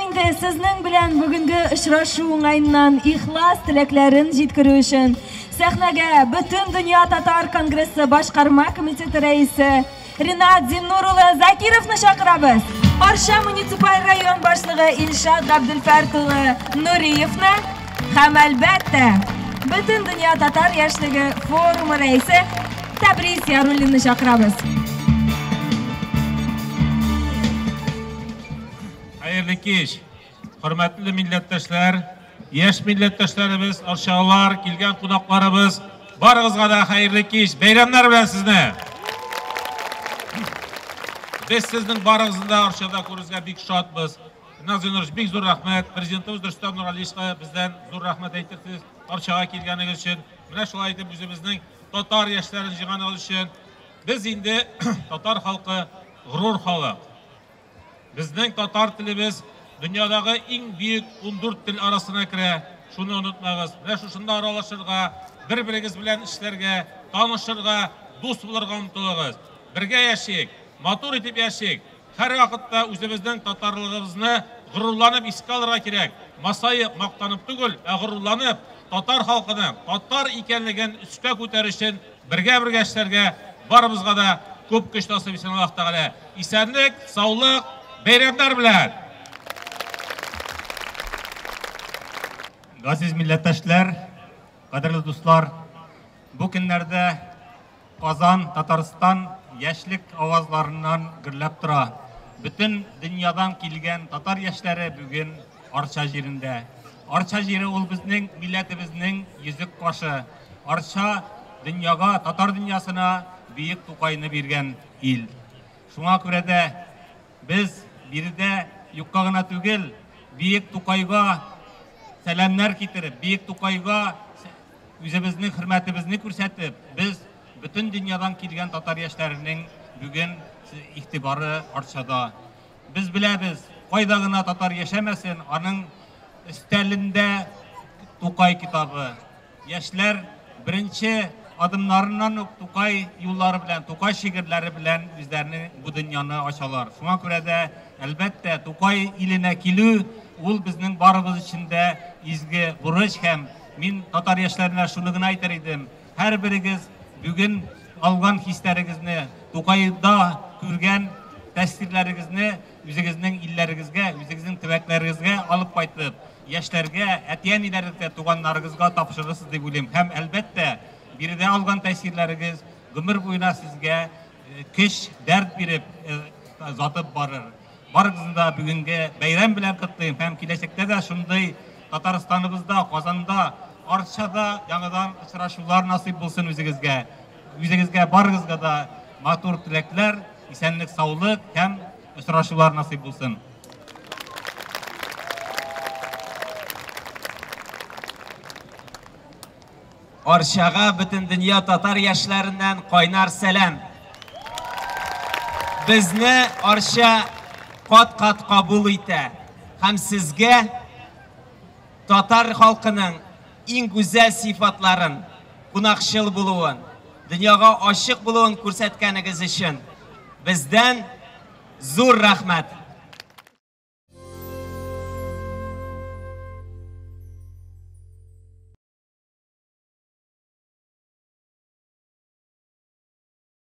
инде сезнең белән бүгенге очрашу уңаеннан ихлас теләкләрен җиткерү өчен сәхнәгә Бөтендөнья татар конгрессы башкарма комитеты рәисе Ринат Зиннур улы Закировны чакырабыз. Арча муниципаль район башлыгы Илшат Габделфәрт улы Нуриевны һәм, әлбәттә, Бөтендөнья татар яшьлеге форумы рәисе Тәбрис Яруллинны чакырабыз. Хәерле кич, хөрмәтле милләттәшләр, яшь милләттәшләребез, арчалылар, килгән кунакларыбыз, барыгызга да хәерле кич, бәйрәмнәр белән сезне! Без сезнең барыгызны да Арчада күрүгә бик шатбыз. Ринат Зиннурович, бик зур рәхмәт. Президентыбыз Рөстәм Нургалиевичка бездән зур рәхмәт әйтерсез Арчага килгәнегез өчен. Менә шулай итеп үзебезнең татар яшьләрен җыйганыгыз өчен. Без инде татар халкы горур халык. Безнең татар телебез дөньядагы иң бөек 14 тел арасына керә. Шуны онытмагыз. Менә шушында аралашырга, бер-берегез белән эшләргә, танышырга, дус булырга омтылыгыз. Бергә яшик, матур итеп яшик. Һәрвакытта үзебезнең татарлыгыбызны горурланып искә алырга кирәк. Масаеп, мактанып түгел, ә горурланып, татар халкының татар икәнлеген өскә күтәрү өчен бергә-бергә эшләргә барыбызга да күп көч насыйп итсен Аллаһ Тәгалә. Исәнлек, саулык, бәйрәмнәр белән! Газиз милләттәшләр, кадерле дуслар, бу көннәрдә Казан, Татарстан яшьлек авазларыннан гөрләп тора. Бөтен дөньядан килгән татар яшьләре бүген Арча җирендә. Арча җире ул безнең милләтебезнең йөзек кашы. Арча дөньяга, татар дөньясына бөек Тукайны биргән ил. Шуңа күрә дә без биредә юкка гына түгел, бөек Тукайга сәламнәр китереп, бөек Тукайга үзебезнең хөрмәтебезне күрсәтеп, без бөтен дөньядан килгән татар яшьләренең бүген игътибары Арчада. Без беләбез, кайда гына татар яшәмәсен, аның өстәлендә Тукай китабы. Яшьләр беренче адымнарыннан ук Тукай юллары белән, Тукай шигырьләре белән үзләренең бу дөньяны ачалар. Шуңа күрә дә, әлбәттә, Тукай иленә килү ул безнең барыбыз өчен дә изге бурыч һәм мин татар яшьләренә шуны гына әйтер идем, һәрберегез бүген алган хисләрегезне, Тукайда күргән тәэсирләрегезне үзегезнең илләрегезгә, үзегезнең төбәкләрегезгә алып кайтып, яшьләргә, әти-әниләрегезгә, туганнарыгызга тапшырырсыз дип уйлыйм. Һәм, әлбәттә, биредә алган тәэсирләрегез гомер буена сезгә көч, дәрт биреп, озатып барыр. Барыгызны да бүгенге бәйрәм белән котлыйм һәм киләчәктә дә шундый Татарстаныбызда, Казанда, Арчада яңадан очрашулар насыйп булсын үзегезгә. Үзегезгә барыгызга да матур теләкләр, исәнлек, саулык һәм очрашулар насыйп булсын. Арчага Бөтендөнья татар яшьләреннән кайнар сәлам. Безне Арча кат-кат кабул итә һәм сезгә татар халкының иң гүзәл сыйфатларын, кунакчыл булуын, дөньяга ачык булуын күрсәткәнегез өчен бездән зур рәхмәт.